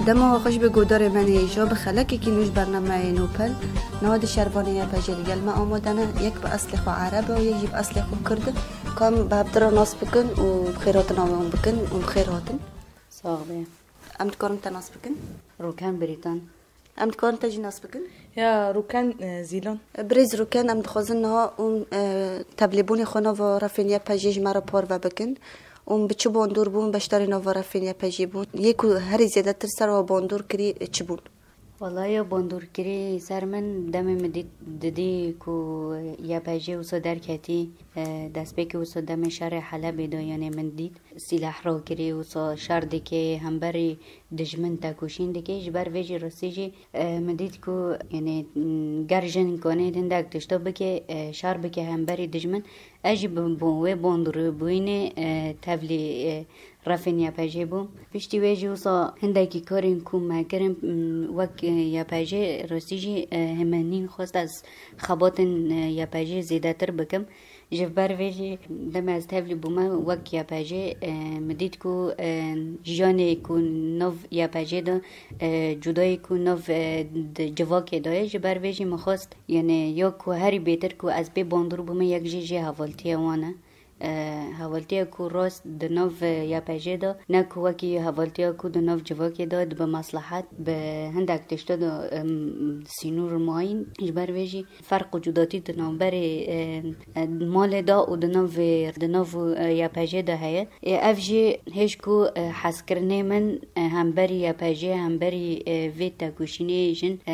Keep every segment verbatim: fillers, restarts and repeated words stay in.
Dema we xweş be guhdarê me nê îja, bi xelekekî nû ji bernameyê Nopel. Niha di şervanê Y P G li gel me amade ne, yek bi eslê xwe Ereb e û yek jî bi eslê xwe Kurd e. Ka em bi hevdira nas bikin û bi xêr hatina wan bikin û bi xêr hatin. Sax be. Em dikarin te nas bikin? Rûken Brîtan. Em dikarin te jî nas bikin? Ya, Rûken, e, Zîlan. Birêz Rûken, em dixwazin niha hûn, e, tevlîbûnê xwe nava refên Y P G ji me re parve bikin. Hûn bi çi bandor bûn, beşdarî nava refên Y P G bûn? Yê ku herî zêdetir ser we bandor kirî, e, çi bûn? Wala ya bandorkirî ser min demê min dît, didî ku Y P G wisa derketî, e, destpêkê wisa demê şerê Helebê de, yanê min dît sîleh rakirî, wisa şer dike, hemberî dijmin tekoşîn dike. Ji ber vê jî rastî jî, e, min dît ku, yanê, m, ger jin kanê hindek tişta bike, e, şer bike hemberî dijmin, ez jî bi, bi wê bandorî bûyînê, e, tevlî, e, refên Y P G bûm. Piştî wê jî wisa hindekî karên ku me kirin, m, wek, e, Y P G rastî jî, e, heme nîn xwest ez xebatên, e, Y P G zêdetir bikim. Ji ber vê jî demê ez tevlî bûme wek Y P G, e, min dît ku, e, jiyanê ku nav Y P G de, e, cudayê ku nav, e, di civakê de ye, ji ber vê jî min xwest, yanê ya ku herî bêtir ku ez pê bandor bûme, yek jî jê hevaltiya wan e. E, hevaltiya ku rast di nav Y P G de, ne ku wekî hevaltiya ku di nav civakê de dibe meslehet, bi hindek tişta de, em, sînor mayîn. Ji ber vê jî ferq û cudatî di navberê, e, e, malê de û di nav, di nav, e, Y P G de heye. E, ev jî hêj ku, e, hezkirinê min, e, hemberî Y P G, hemberî, e, vê tekoşînê jin, e,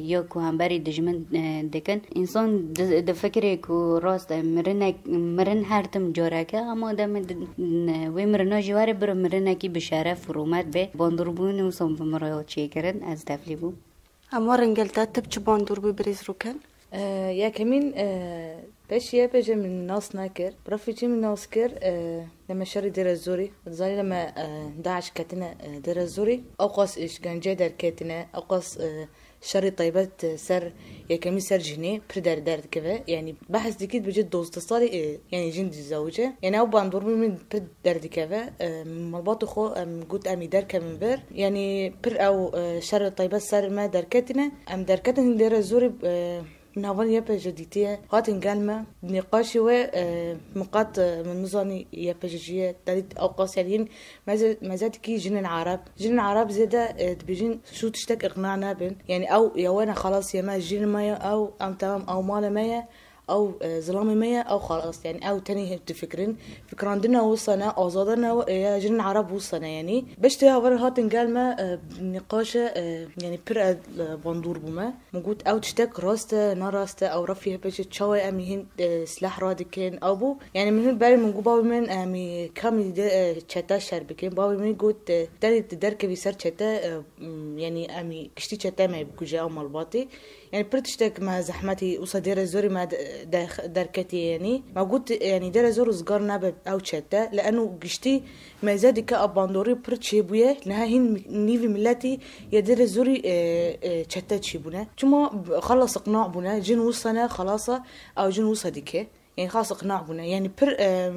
ya ku hemberî dijmin, e, dikin. Însan di, difikirê ku rast e, mirinek, mirin her tim careke, ama deme di, ne, wê mirina jî were biro mirinekî bi şeref û rûmet be. Bandorbûn wisa bi min re çêkirin, ez tevlî bûm. Em werin gel te, tu bi çi bandor bû birêz Rûken? E, yekemîn, e, peşî Y P G min nas nekir. Bi refî çi min nas kir, e, deme şerî Dêre Zorî. Zanî deme, e, DAIŞ ketine, e, Dêre Zorî. Ewqas îşkence derketine, ewqas, e, şerî taybet, e, ser yekemî ser jinê pir der-, derdikeve. Yanî behs dikî dibêje dozdeh salî, e, yanî jin dizawice. Yanî ew bandorî min pir derdikeve. E, malbatê xwe em got em ê derkevin vir. Yanî pir ew, e, şerê taybet ser me derketine. Em derketin Dêre Zorî, e, min hevalên Y P G dîtiye. Hatin gel me. Nîqaşê we, e, min qet, e, min nizanî Y P G jî ye. Derî ewqas yanî hîn meze-, mezetikî jinên Ereb. Jinên Ereb zêde, e, dibêjin şû tiştek îqna nebin. Yanî ew ya we ne xelas ye me, jinê me ye ew, em temam ew malê me ye. Ew, e, zilamê me ye, ew xelas, yanî ew tenê hê difikirin. Fikirandina wisa ne, azadana, e, ya jinên Ereb wisa ne, yanî. Piştî hevalên hatin gel me, e, nîqaşe, e, yanî pir, e, bandor bûme. Min got, ew tiştek rast e, ne rast e, ew refî Y P G çawa em ê hîn, e, silah radikin, ew bû. Yanî min hûn berê min got, bavê min, em ê kamî de, e, çete şer bikin. Bavê min got, e, tenê tu derkevî ser çete, e, m, yanî em ê giştî çete me bikuje ew malbatê. Yanî pir tiştek me zehmetî wisa Dêre Zorî me de, de, derketiye yanî. Me got, yanî Dêre Zor rizgar nebe ew çete. Li eno giştî meze dike a bandorî pir çêbûye. Niha hîn nîvî miletî ya Dêre Zorî, e, e, çete çêbûne. Çima xelas iqna bûne. Jin wisa ne xelasa ew jin wisa dike. Yanî xelas iqna bûne. Yanî pir, e,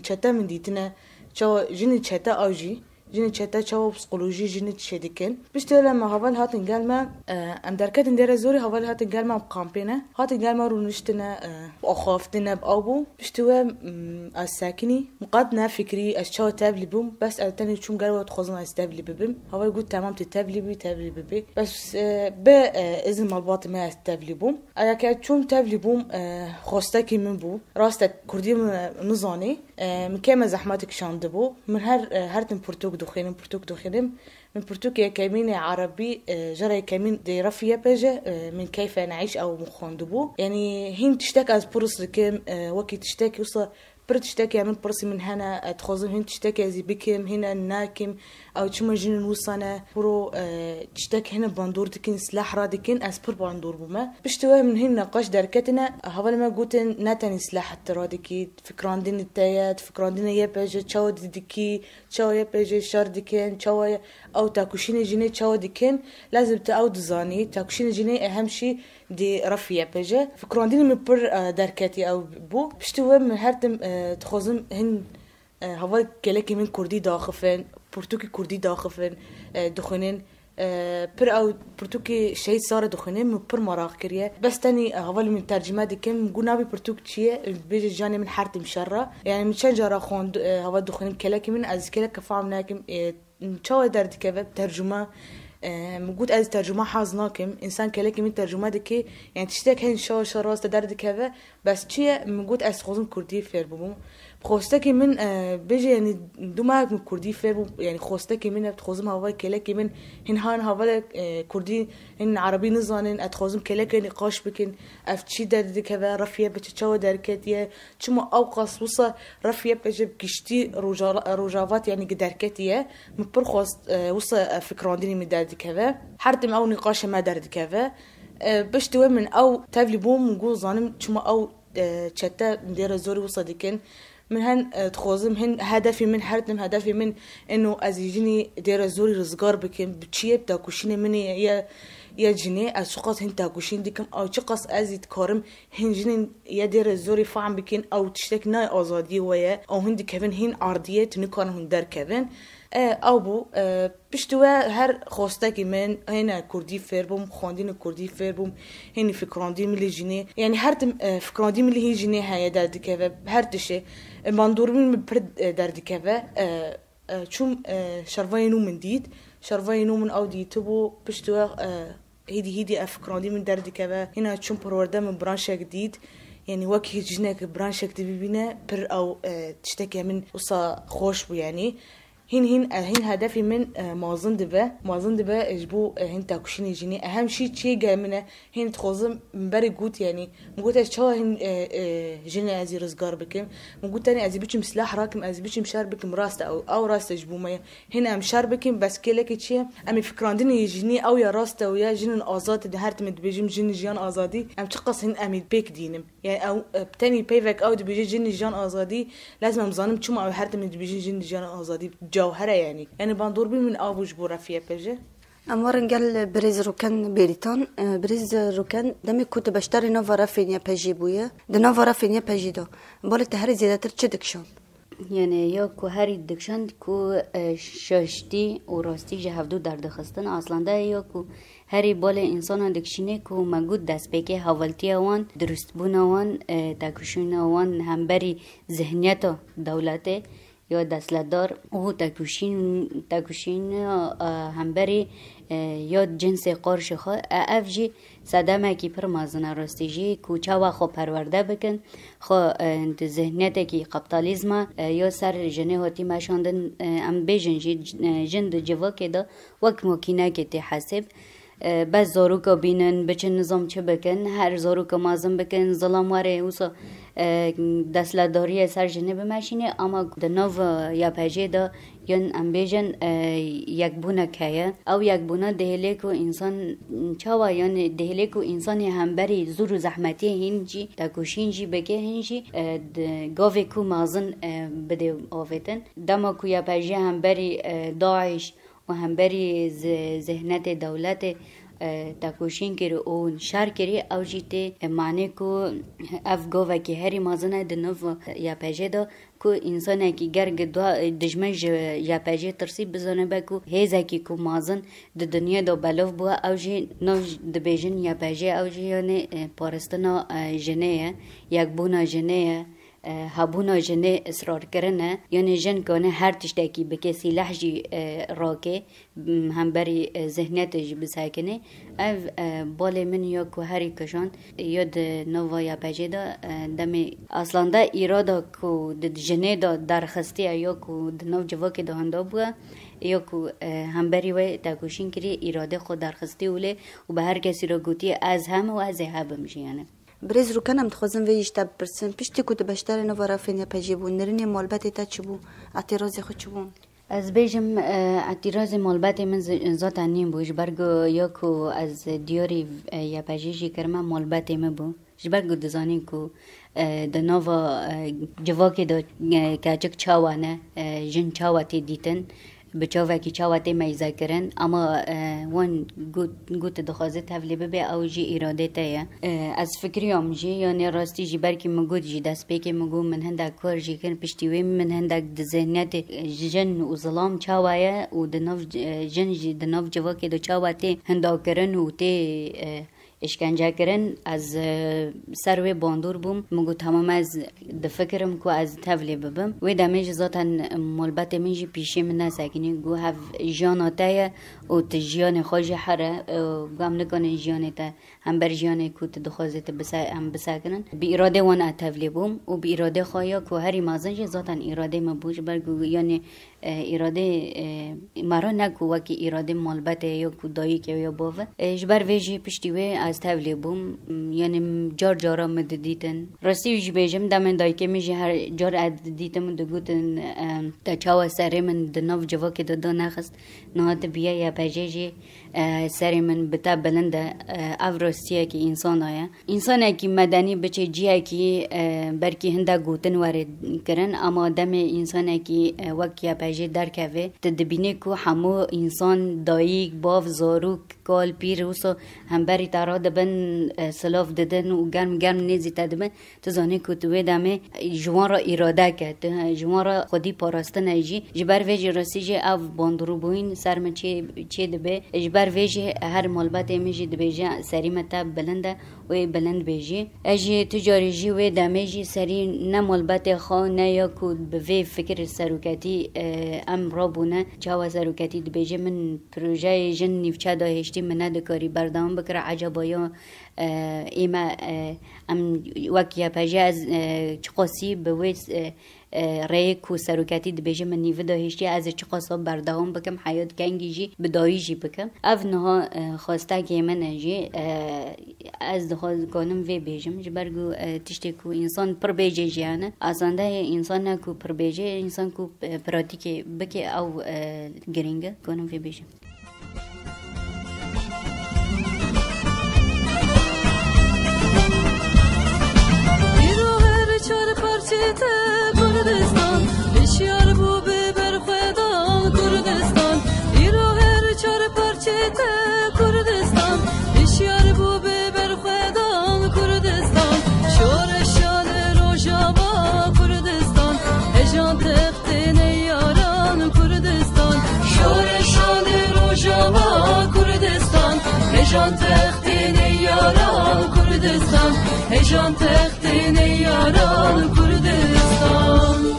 çete min dîtine. Çawa jinî çete ew jî. Jinê çete çawa psîkolojî jinê çê dikin. Piştî wê me heval hatin gel me, e, em derketin Dêre Zorî, heval hatin gel me, em kampê ne. Hatin gel me rûniştine, e, axaftine bi ew bû. Piştî wê, mm, ez sekinî. Min qet nefikirî ez çawa tevlî bûm. Bes ez tenê çûm gel we dixwazim ez tevlî bibim. Heval got, temam tu tevlî bî, tevlî bibî. Bes, e, bi, e, izin malbatê me ez tevlî bûm. Eya ke çûm tevlî bûm, e, xwestekî min bû. Rast e, kurdî min nizanî. E, min kêm e zehmet kişandibû. Min her, e, her tim pirtûk dixwînim, pirtûk dixwînim. Min pirtûk yekemîn ê erebî, e, jara yekemîn dê refî Y P G, e, min keyfe neîş ew min xwendibû. Yanî hîn tiştek ez pirs dikim, e, wekî tiştek wisa pir tiştek ya min pirsî min hene, e, dixwazim hîn tiştek ez ê bikim, hîn e nakim, ew çima jinên wisa ne, piro, e, tiştek hene bandor dikin, silah radikin, ez pir bandor bûme. Piştî wê min hîn neqaş derketine, hevalê me gotin, ne tenê silah tu radikî, Fikrandinê te ye, fikrandinê Y P G çawa didikî, çawa Y P G şer dikin, çawa ye-, ew tekoşînê jinê çawa dikin, lazim tu ew dizanî. Tekoşînê jinê e hemşî di refî Y P G. Fikrandinê min pir, e, derketî ew bû. Piştî wê min her tim, e, dixwazim hin, e, heval gelekî min kurdî daxifin, pirtûkî kurdî daxifin, e, dixwînin. E, pir ew pirtûkê Şehîd Sare dixwîne, min pir meraq kiriye. Bes tenî hevalê min tercime dikim, min got navê pirtûk çi ye? Bêje jiyanê min her tim şer e. Yani min çend cara xwend, e, heval dixwînim, kelekê min, ez kelek fam nekim, e, çawa derdikeve tercuma, e, min got ez tercuma hez nakim. Însan kelekê min tercuma dike, yani tiştek hên şa şa rast derdikeve. Bes çi ye? Min got ez dixwazim kurdî fêr bibim. Xwestekê min, e, bêje, yani, dû mehek min kurdî fêr bûm, yani, xwestekê min e, dixwazim heval kelekê min hîn han hevalek, e, kurdî, hîn erebî nizanin, ez dixwazim kelekê nîqaş bikin, ev çi derdikeve, refiye peçe çawa derketiye, çima ew qas wisa refiye peçe bi giştî roja-, rojavat, yani, derketiye. Min pir xwest, e, wisa, e, fikrandinê min derdikeve. Her tim ew nîqaşê me derdikeve. E, piştî wê min ew tevlî bûm, min got zanim çima ew, e, çete dêre zorî wisa dikin. Min hen, e, dixwazim, hin hedefê min, her tim hedefê min eno ez ê jinê dêre zorî rizgar bikim. Bi çi ye, bi tekoşînê min ê ye, ye jinê, ez çiqas hin tekoşîn dikim, ew çiqas ez ê dikarim hin jinên ye dêre zorî fehm bikin, ew tiştek nayê azadiyê we ye, ew hin dikevin hin erdiyê, tu nikarin hûn derkevin. E, ew bû, e, piştî we her xwestekî min, hêne kurdî fêr bûm, xwendînê kurdî fêr bûm, hênî fikrandî min lê jinê. Yani her tim, e, fikrandî min lê hîn jinê heye derdikeve, her tişê. E, bandormîn min pir, e, derdikeve. E, e, çûm, e, şervayê nû min dît. Şervayê nû min ew dîtibû, piştî we, e, hîdî hîdî ev fikrandî min derdikeve. Hîna çûm perwerde min branşek dît. Yani wek hîç jinek branşek dibîne, pir ew, e, tiştekê min wisa xweş bû yani. Hîn, hîn, e, hîn hedefê min, e, mazin dibe. Mazin dibe, e, ji bo, e, hîn tekoşînê jinê. Ehem şî çiyê gel min e. Hîn dixwazim min berê got, yanî, min got, ez çawa hîn, e, e, jinê ez ê rizgar bikim? Min got, tenê ez ê biçim silah rakim, ez ê biçim şer bikim, rast e ew. Ew rast e ji bo me ye. Hîn em şer bikin, bes kêlekê çi ye? Em ê fikrandinê jinê ew ya rast e û ya jinin azad e, di her timê dibêjim jin, jiyan, azadî. Em çiqas hîn em ê pêk dînim? Yani ew, e, tenî peyvek ew dibêje jin, jiyan, azadî, lazim em zanim çima ew her timî dibêjin jin, jiyan, azadî cewher e yani. Yani bandormîn min a bû ji bo refiye peje. Em werin gel birêz Rûken Bêrîtan. E, birêz Rûken, demê ku tu beşdarî nava refên YPJ'ê bûye, di nava refên YPJ'ê de, balê te herî zêdetir çi dikişand? Yani ya ku herî dikişand ku, e, şaştî û rastî ji hevdû derdixistin. Aslında ya ku herî balê însana dikişîne ku me got destpêkê hevaltiya wan, dirustbûna wan, e, tekoşîna wan hemberî zihniyeta dewletê ya destledar û tekoşîn, tekoşîna, e, hemberî, e, ya cinsê qarşî xwe, e, ev jî sedemekî pir mezin e rastî jî ku çawa xwe perwerde bikin, xwe, e, di zihniyetekî kapitalizma, e, ya ser jinê hatî meşandin, e, em bêjin jî, e, jin di civakê de wek makînekê tê hesêb. E, bes zaroka bînin, biçin nizam çi bikin, her zaroka mezin bikin, zilam were wisa, e, destledariyê ser jinê bimeşîne, ama di nav YPJ'ê de yan em bêjin, e, yekbûnek heye. Ew yekbûna dihêlê ku însan çawa, yani dihêlê ku însanê hemberî zûr û zehmetiyê hîn jî, tekoşîn jî bike, hîn jî, e, di gavê ku mezin, e, bidê avêtin. Dema ku YPJ hemberî, e, DAIŞ û hemberî zi-, zihnetê dewletê, e, tekoşîn kirî û şer kirî, ew jî tê, e, manê ku ev govekî herî mezin e di nav YPJ'ê de, ku însanekî ger gi dua-, dijmin ji YPJ'ê tirsî, bizanibe ku hêzekî ku mezin di dinyê de belav bûye, ew jî nav dibêjin YPJ, ew jî, yani, e, parastina, e, jinê ye, yekbûna jinê ye, e, hebûna jinê israrkirin e, yani jin kane her tiştekî bike, sîleh jî, e, rake, m, hemberî, e, zihniyetê jî bisekine. Ev, e, balê min ya ku herî kişand, ya di nava YPJ'ê de, e, demê aslında îrada ku di jinê de derxistiye ya ku di nav civakê de henda bûye, ya ku, e, hemberî wê tekoşîn kirî, îradê xwe derxistî wile û bi her kesî re gotiye ez hem û ez ê hebim jî yani. Birêz Rûken, em dixwazin vê jî ji te bipirsin. Piştî ku tu beşdarê nava refên YPJ'ê bû, nirînê malbetê te çi bû? Etîrazê xwe çi bûn? Ez bêjim, e, etîrazê malbetê min zi-, zaten nîn bû. Ji ber ku ya ku ez diyarî, e, YPJ'ê jî kirime, malbetê min bû. Ji ber ku dizanîn ku, e, di nava, e, civakê de, e, keçik çawa ne, e, jin çawa tê dîtin, bi çavekî çawa tê meyze kirin, ama, e, wan got, got dixwaze tevlê bibe, ew jî îradê te ye. E, ez fikriyam jî, yanê rastî jî belkî min got jî, destpêkê min got min hindek kar jî kir, piştî wê min hindek di zihniyetê, e, jin û zilam çawa ye û di nav, e, jin jî di nav civakê de çawa tê hindakirin û tê, e, îşkence kirin, ez, e, ser wê bandor bûm. Min got, "Tamam, ez difikirim ku ez tevlê bibim." Wê demê jî zaten malbetê min jî pîşê min nesekinî. Got, "Hev jiyana te ye û tu jiyanê xwe jî here, e, got, em nikanin jiyanê te hember jiyanê ku tu dixwazî tu bise-, em bisekinin." Bi îradê wan ez tevlê bûm û bi îradê xwe ya ku herî mezin jî zaten îradê min bû. Ji ber ku, yanî, e, îradê, e, me re ne ku wekî îradê malbetê ya ku dayik e ya bav e. E, ji ber vê jî piştî wê ez tevlê bûm. M, yanî m, car cara min didîtin. Rastî jî bêjim, demên dayikê min jî her car ez didîtim û digotin, e, "Te çawa serê min di nav civakê de danexist? Niha tu bûye Y P J jî, e, serê min bi te bilind e." E, ev rastiyekî însana ye. Însanekî medenî biçe ciyekî, e, belkî hindek gotin were kirin, ama demê însanekî, e, wek Y P J derkeve, tu dibînî ku hemû însan, dayik, bav, zarok, kal, pîr, wisa hemberî te radibin, e, silav didin û germ germ nêzî te dibin. Tu zanî ku tu wê demê ji wan re îradek e, tu ji wan re xwedî parastin e jî. Ji ber vê jî rastî jî ev bandorûbûyîn ser min çê, çê dibe. Ji ber vê jî her malbetê min jî dibêje, "Serî me te bilind e." Wê bilind bê jî. Ez jî tu carî jî wê demê jî serî ne malbetê xwe ne ya ku bi vê fikir seroketî, e, em rabûne. Çawa seroketî dibêje, "Min projeyê jin nîvçe dahêştî, min nedikarî berdewam bikira, ecaba ya, e, ê me, e, em wek Y P J ez, e, çiqasî bi wê, e, e, rêyê ku seroketî dibêje min nîvi dahêştiye, ez ê çiqas berdewam bikim, heyat kengî jî bi dayî jî bikim." Ev niha, e, xwestekê min e jî, e, ez dixwaz-, dikanim vê bêjim, ji ber ku, e, tiştê ku însan pir bêjê jiyane, asandehê însan ne ku pir bêjê, însan ku, e, pratîkê bike, ew, e, girîng e, dikanim vê bêjim. Îro her çar parçê te Kurdistan, hişyar bû bi berxwedan Kurdistan. Îro her çar parçê te Kurdistan, hişyar bû bi berxwedan Kurdistan. Şoreşa li Rojava Kurdistan, hejan te Têne yaran Kurdistan, şoreşan ê Rojava Kurdistan, hejan textê ne yaran Kurdistan, hejan textê ne yaran Kurdistan.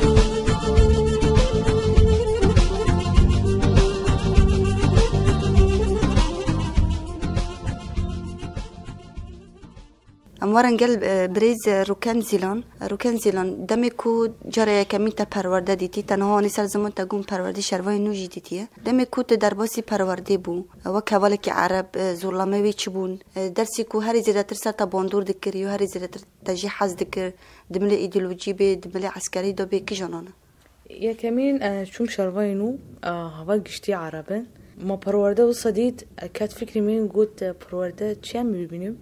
Em werin gel, e, birêz, e, Rûken Zîlan. Rûken Zîlan, demê ku cara yekemîn te perwerde dîtî, te niha anî ser ziman te got perwerdê şervayê nû jî dîtiye. Demê ku tu derbasî perwerdê bû, e, wek hevalekî ereb, e, zorlame wê çi bûn? E, dersî ku herî zêdetir ser te bandor dikir, yo herî zêdetir te jî hez dikir, di milê îdeolojî bê, di milê eskerî de bê, kîjan an e? Yekemîn, e, çûm şervayê nû, e, hava giştî ereb in. Ma perwerde wisa dît, e, ket fikrê min, got, e, perwerde çi em bibînim?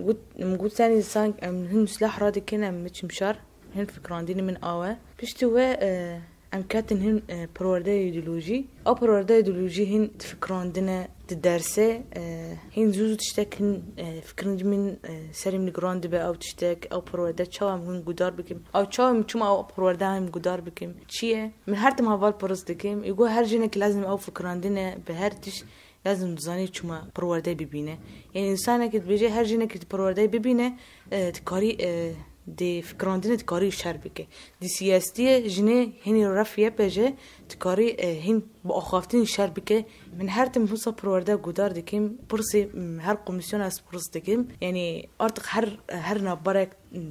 Got, min got, tenê sank em hin silah radikin, em biçim şer, hin fikrandinê min awe. Piştî we, e, em ketin hin, e, perwerde îdeolojî. Ew perwerde îdeolojî hin difikrandine, di derse, e, hin zû zû tiştek hin, e, fikirin min, e, serê min giran dibe ew tiştek, ew perwerde çawa em hin gudar bikim. Ew çawa em çima ew perwerde em gudar bikim. Çi ye? Min her tim heval pirs dikim. Ê got her jinek lazim ew fikrandine bi her tişt. Lazim dizanî çima perwerde bibîne. Yanî însanekî dibêje her jinekî di perwerdeyê bibîne, e, dikarî, e, dê fikrandine dikarî şer bike. Di siyasîtiyê jinê hinî ref Y P J dikarî, e, hîn bi axaftinî şer bike. Min her tim husa perwerde gudar dikim. Pirsê, m, her komîsyon ez pirs dikim. Yanî artık her, her navbarek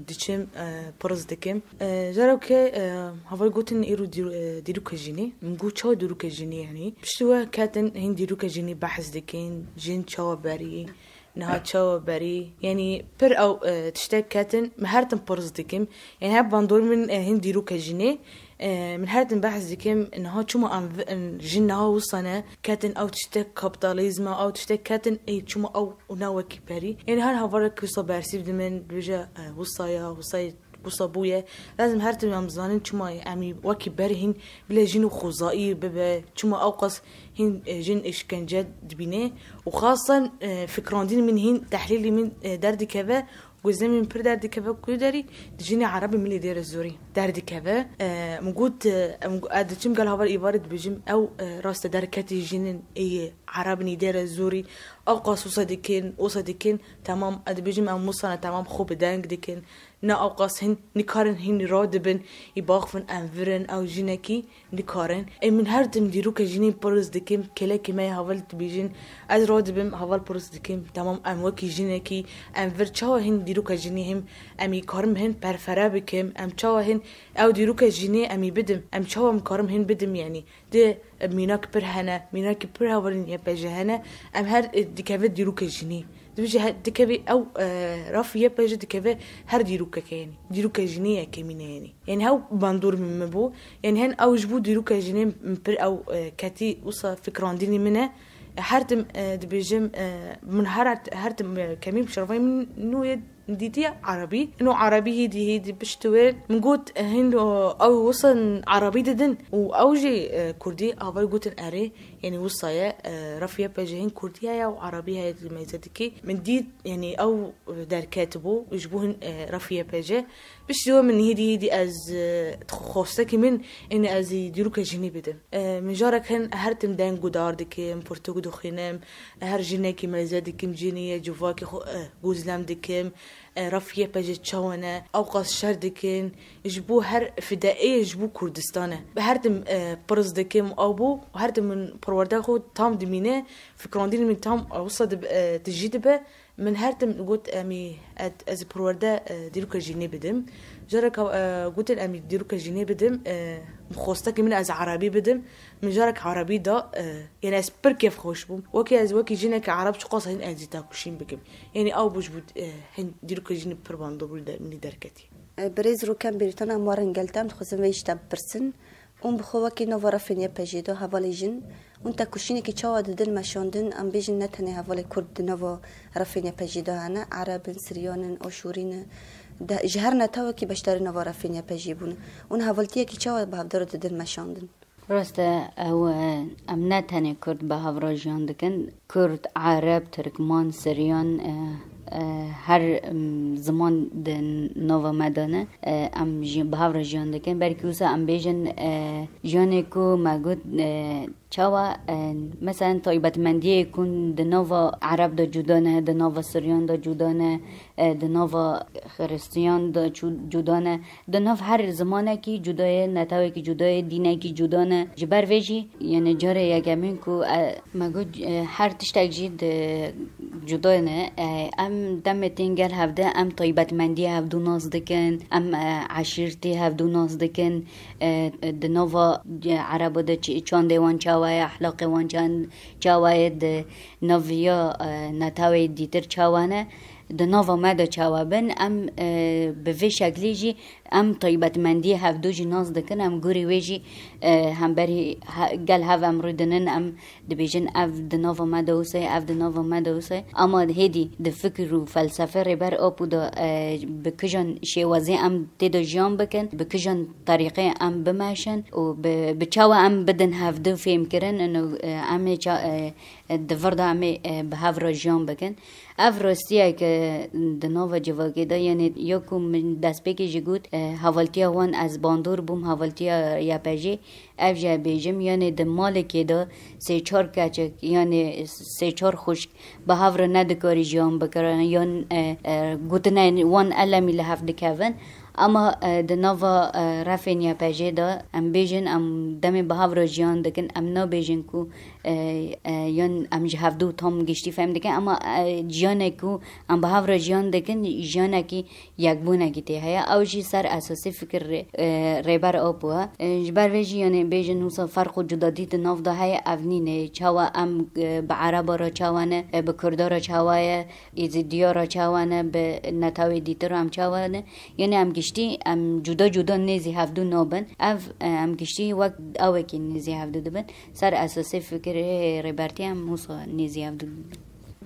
diçim, e, pirs dikim. E, zarokê, e, heval gotin îro dîr-, e, dîroka jinê. Min got, çawa dîroka jinê yanî? Piştî we ketin hîn dîroka jinê behs dikin, jin çawa berî, niha çawa berî. Yanî pir ew, e, tiştek ketin, min her tim pirs dikim. Yanî hep bandor min, e, hîn dîroka jinê. E, min her tim behs dikim, niha çima em vi-, em jin niha wisa ne, ketin ew tiştek kapitalizm e, ew tiştek ketin, ê çima ew û ne wekî perî. Yanî her hevalek wisa bersîv di min, dibêje, e, wisa ya, wisa yê Wisa bûye. Lazim her tim em zanin çima em ê wekî ber hîn bile jin û xwezayî bibe, çima ewqas hîn, e, jin îşkence dibîne û xasan, e, fikrandîn min hîn, tehlîlî min, e, derdikeve, gözlemî min pir derdikeve ku derî di jinê Erebî min lê dêre zorî derdikeve. E, min got, e, em, ez diçim gel heval îvarê dibêjim, ew, e, raste derketî jinin ê Erebin ê dêre zorî, ewqas wisa dikin, wisa dikin, temam, ez dibêjim em wisa ne, temam xwe bi deng dikin. Ne ewqas hîn nikarin hîn radibin, ê baxivin em virin, ew jinekî nikarin. Ê min her tim dîroka jinê pirs dikim, kêlekê me yê heval dibêjin, ez radibim, heval pirs dikim, temam em wekî jinekî, em vir çawa hîn dîroka jinê hîn, em ê karim hîn perfere bikim, em çawa hîn ew dîroka jinê em ê bidim, em çawa em karim hîn bidim, yanî. Di mînak pir hene, mînakî pir hevalên Y P J hene. Em her, e, dikeve dîroka jinî. Dibêje he-, dikeve ew, e, raf Y P J dikeve her dîrokeke, yanî. Dîroka jinî yekemîn e, yanî. Yanî hew bandor min, min bû. Yanî hen ew ji bo dîroka jinê min pir ew, e, ketî wisa fikrandinî min e. Her tim, e, dibêjim, e, min her, her tim, e, kemî şervayê min nû yê dîtiye Erebî. Ino Erebî hêdî hêdî pişt wê min got, hîn o, ew wisa Erebî didin û ew jî, e, Kurdî, ava gotin erê, yanî wisa ye, e, ref Y P J hîn Kurdî heye û Erebî heye di mêze dikî. Min dît, yanî ew derketibû, ji bo hîn, e, ref Y P J. Piştî wê min hêdî hêdî ez, e, xwestekî min, yanî ez ê dîroka jinî bidim. E, min carek hin her tim deng guhdar dikim, pirtûk dixwînim, her jinekî mêze dikim, jinê ye, civakê xwe, e, gözlem dikim, e, ref Y P J çawa ne, ewqas şer dikin, ji bo her fideeyê ji bo Kurdistan e. Her tim, e, pirs dikim, ew bû, her tim min perwerde xwe tam dimîne, fikrandinê min tam, e, wisa dib-, e, tijî dibe. Min her tim got, em ê, ez, ez ê perwerde, e, dîroka jinê bidim. Careka, e, gotin em ê dîroka jinê bidim, e, xwestekî min ez Erebî bidim. Min carek Erebî da, e, yanî ez pir kêfxweş bûm. Wekî ez, wekî jineke Ereb çiqas hîn ez ê tekoşîn bikim. Yanî ew bû ji bo, e, hin dîroka jinê pir bandor bû li der-, min lê derketî. E, birêz Rûken Bêrîtan, em warin gel te, em dixwazin vê ji te bipirsin. Hûn bi xwe wekî nava refên Y P J de hevalê jin, hûn tekoşînekî çawa didin meşandin, em bêjin ne tenê hevalê Kurd di nava refên Y P J de hene, Ereb in, Siryan in, Aşûrî ne, de, ji her netewekî beşdarî nava refên Y P J bûne. Hûn hevaltiyekî çawa bi hevdar didin meşandin? Rast e, ew, e, em ne tenê Kurd bi hev re jiyan dikin. Kurd, Ereb, Tirkman, Siryan, e, e, her, em, ziman di nava me de ne. E, em jî bi hev re jiyan dikin. Belkî wisa em bêjin, e, jiyanê ku me got, e, çawa, e, meselen taybetmendiyê ku di nava Ereb de cuda ne, di nava Siryan de cuda ne, e, di nava Xiristiyan de cu-, cuda ne. Di nav her zimanekî cuda ye, netewekî cuda ye, dînekî cuda ne. Ji ber vê jî, yanî carê yekemîn ku, e, me got, e, her tiştek jî di cuda ne. E, em demê tên gel hevde, em taybetmendiyê hevdû nas dikin, em, e, eşîrtê hevdû nas dikin. E, di nava, e, Erebo de çi-, çandê wan çawa ye, ehlaqê wan çan-, çawa ye, di nav ya, e, netewê dîtir çawa ne. Di nava me de çawa bin, em, e, bi vê şeklî jî em taybetmendiyê hevdû jî nas dikin, em gorî wê jî, e, hemberî he-, gel hev em rûdinin, em dibêjin, ev di nava me de wisa ye, ev di nava me de wisa ye. Ama hêdî di fikir û felsefê Rêber Apo de, e, bi kijan şêwazê em tê de jiyan bikin, bi kijan terîqê em bimeşin û bi, bi çawa em bidin hevdû fêmkirin, û, e, em ê ça-, e, di vir de em ê, e, bi hev re jiyan bikin. Ev rastiyeke di nava civakê de, yanî ya ku min destpêkê jî got, e, hevaltiya wan ez bandor bûm, hevaltiya Y P J, ev jî bêjim, yanî di malekê de sê çar keçik, yanî sê çar xwişk bi hev re nedikarî jiyan bikirin, yan, e, e, gotinên wan elemî li hev dikevin. Ama, e, di nava, e, refên Y P J de em bêjin, em demê bi hev re jiyan dikin, em nabêjin ku, e, e, yan em ji hevdû tam giştî fehm dikin, ama, e, jiyanek ku em bi hev re jiyan dikin, jiyanekî yekbûnekî tê heye. Ew jî ser esasî fikir rê-, e, Rêber Apo e. E, ji ber vê jî, yanî bêjin wisa ferq û cudadî di nav de heye, ev nîne. Çawa em, e, bi Ereba re çawa ne, e, bi Kurda re çawa ye, Êzîdiya re çawa ne, bi netewê dîtir re em çawa ne. Yanî em giştî, em cuda cuda nêzî hevdû nabin. Ev, e, em giştî wek awekî nêzî hevdû dibin. Ser esasê fikirê rêbertî em wisa nêzî hevdû dibin.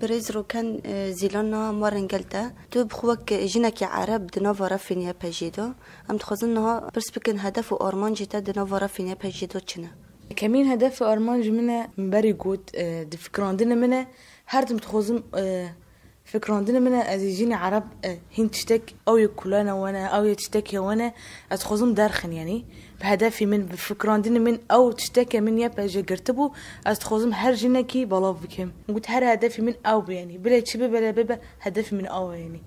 Birêz Roken, e, Zîlan niha em werin gel te. Tu bi xwe wek jinekî Ereb di nava refên Y P J'ê de. Em dixwazin niha pirs bikin hedef û armancê te di nava refên Y P J'ê de çi ne? Kemîn hedef û armancê min e, min berî got, e, di fikrandinê min e. Her tim dixwazim, e, fikrandinê min e, ez ê jinê Ereb, e, hîn tiştek ew yê kulane wane, ew yê tiştek hêwane, ez dixwazim derxin, yanî bi hedefî min, bi fikrandinê min, ew tişteke min Y P J girtibû, ez dixwazim her jinekî belav bikim. Got, her hedefî min ew be, yanî bile çi bibe, bile bibe, hedefî min ew e, yanî.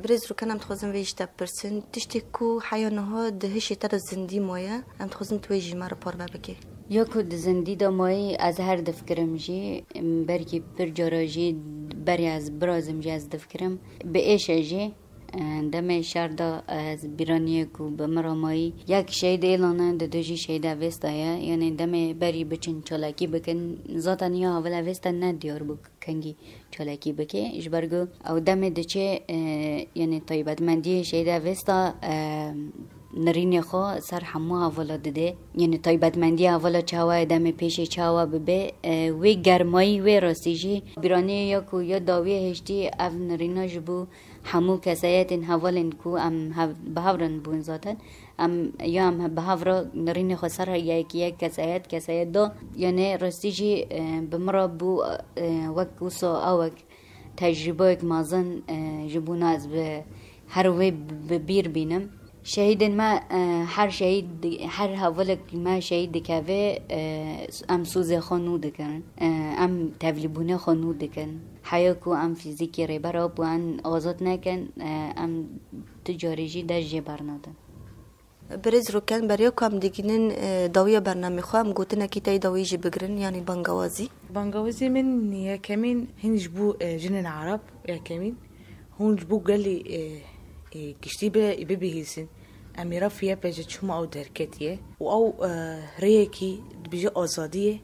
Birêz Rûken, em dixwazin vê ji te bipirsin. Tiştê ku heya niha di hişê te de zindî maye, em dixwazin tu wê ji me re parve bikî. Ya ku di zindî de mayî, ez her difikirim jî, belkî pir cara jî berê ez birazim jî ez difikirim. Bi êşe jî, e, demê şer de ez bîraniyê ku bi min re mayî. Yek şehîd Êlan e, di du jî şehîd Avesta ye. Yanî demê berî biçin çalakî bikin. Zaten ya heval Avesta ne diyar bû kengî çalakî bike. Ji ber ku ew demê diçe, e, yanî taybetmendiyê şehîd Avesta, e, nirînê xwe ser hemû hevala dide. Yanî taybetmendiya hevala çawa ye, demê pêşê çawa bibe, e, wê germayî, wê rastî jî bîraniyê ya ku ya dawiyê hiştî ev nirîna ji bo hemû kesayetên hevalên ku em hev-, bi hev re bûn zaten. Em ya em bi hev re nirînê xwe ser yek, yek kesayet, kesayet da. Yanî rastî jî, e, bi min re bû, e, wek wisa ewek tecrûbeyek mezin, e, ji bona ez bi her wê bi bîr bînim. Şehîdên me, e, her şehîd, her hevalek me şehîd dikeve, e, em sozê xwe nû dikin. E, em tevlîbûnê xwe nû dikin. Heya ku em fîzîkî Rêber Apo em azad nekin, e, em tu carî jî dest jê bernadin. Birêz Rûken, beriya ku em digihînin, e, dawiya bernamê xwe, em gotinekî tey dawî jî bigirin, yanî bangawazî. Bangawazî min yekemîn hin ji bo, e, jinên Ereb, yekemîn. Hûn ji bo gelê, e, e, giştî bi, bibihîzin. Em ê refî Y P J çima ew derketiye. Û ew, e, rêyekî dibêje azadiyê.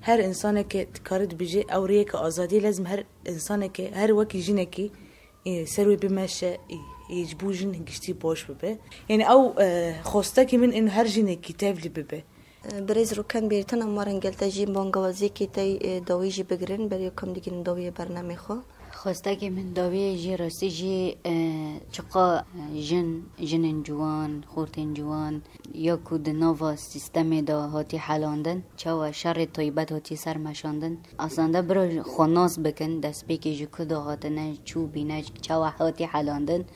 Her insaneke dikare dibêje ew rêyeke azadiyê, lezim her insaneke, her wekî jinekî, ê, ser wê bimeşe, ê, ê, ji bo jin giştî baş bibe. Yanî ew, e, xwestekî min in her jinekî tevlî bibe. E, Birêz Rûken Bêrîtan, em werin gel te jî bangawaziyekê te, e, dawî jî bigirin, beriya ku em digihînin dawiyê bernamê xwe. Xwestekê min dawiyê jî rastî jî, e, çiqa, e, jin, jinên ciwan, xortên ciwan, ya ku di nava sîstemê de hatî helandin, çawa şerê taybet hatî ser meşandin. Aslında bira xwe nas bikin, destpêkê ji ku de hatine, çû bîne, çawa hatî helandin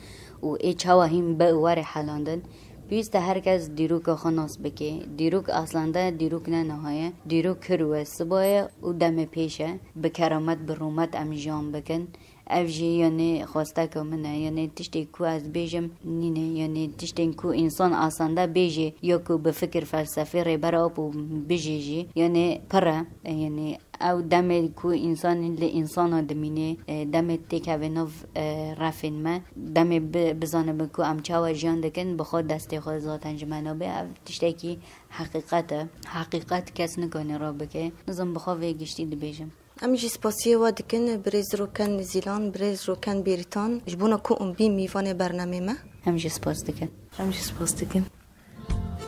û ê çawa hîn bi were helandin. Pêwîst e her kes dîroka xwe nas bike. Dîrok aslında dîrok ne niha ye. Dîrok hir we siba ye û demê pêş e. Bi keramet, bi rûmet em jiyan bikin. Ev jî, yanî, xwesteka min e. Yanî, tiştê ku ez bêjim, nîne. Yanî, tiştên ku însan asanda bêjê, ya ku bi fikir felsefê Rêber Apo bijê jî, yanî, pir e. Yanî, ew demê ku însan li însana dimîne, e, demê têkeve nav, e, refên me, demê bi-, bizanibin ku em çawa jiyan dikin, bi xwe destê xwe zaten ji me nabe. Ev tiştekî heqîqet e. Heqîqet kes nikane rabike. Nizam bi xwe vê giştî dibêjim. Em jî spasiyê we dikin, birêz Roken Zîlan, birêz Roken Bêrîtan, ji bona ku hûn bîn mîvanê bernamê me. Em jî spas dikin. Em jî spas dikin.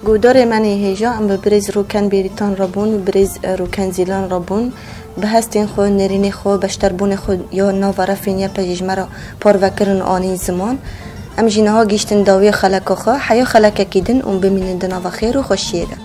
Guhdarê me nê hêja, em bi birêz Roken Bêrîtan re bûn, birêz, e, Roken Zîlan re bûn. Bi hestên xwe, nêrînê xwe, beşdarbûnê xwe ya nava refên Y P J ji me re parve kirin û anîn ziman. Em jî niha gihîştin dawiya xeleka xwe, heya xelekekî din û bimînin di nava xêr û xweşiyê de.